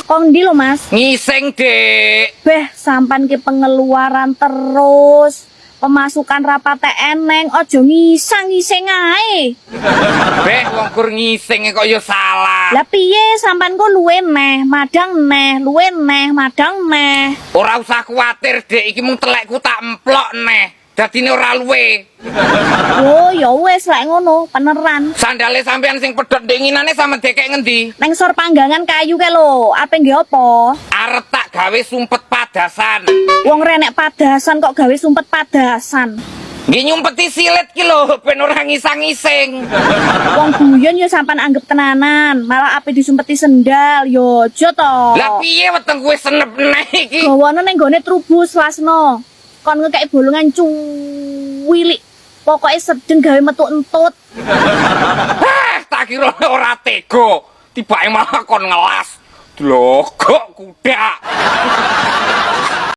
Kong ndi lo, Mas? Ngising, Dik. Beh, sampan ki pengeluaran terus. Pemasukan ra patek eneng, ojo ngisang-ngising ae. Beh, wong kur ngising kok ya salah. Lah piye sampan kok luwe neh, madang neh, luwe neh, madang neh. Ora usah kuwatir, Dik, iki mung telekku tak emplok neh. Dadine ora luwe. Oh, ya wis lek ngono, peneran. Sandale sampean sing pedhot ndinginane sama dekek ngendi? Neng sor panggangan kayu ke lho, ape nggih apa? Arep tak gawe sumpet padasan. Wong renek padasan kok gawe sumpet padasan. Nggih nyumpeti silit ki lho, ben ora ngisang-ngising. Wong guyon yo sampan anggap tenanan, malah ape disumpeti sendal, yo aja to. Lah piye weteng kowe senep neh iki? Gawane ning gone trubus lasno. Kon ngekeki bolongan cuwilik. Pokoke sedeng gawe metu entut. Heh, tak kira ora tega. Tibake malah kon ngelas. Dlogok kuda.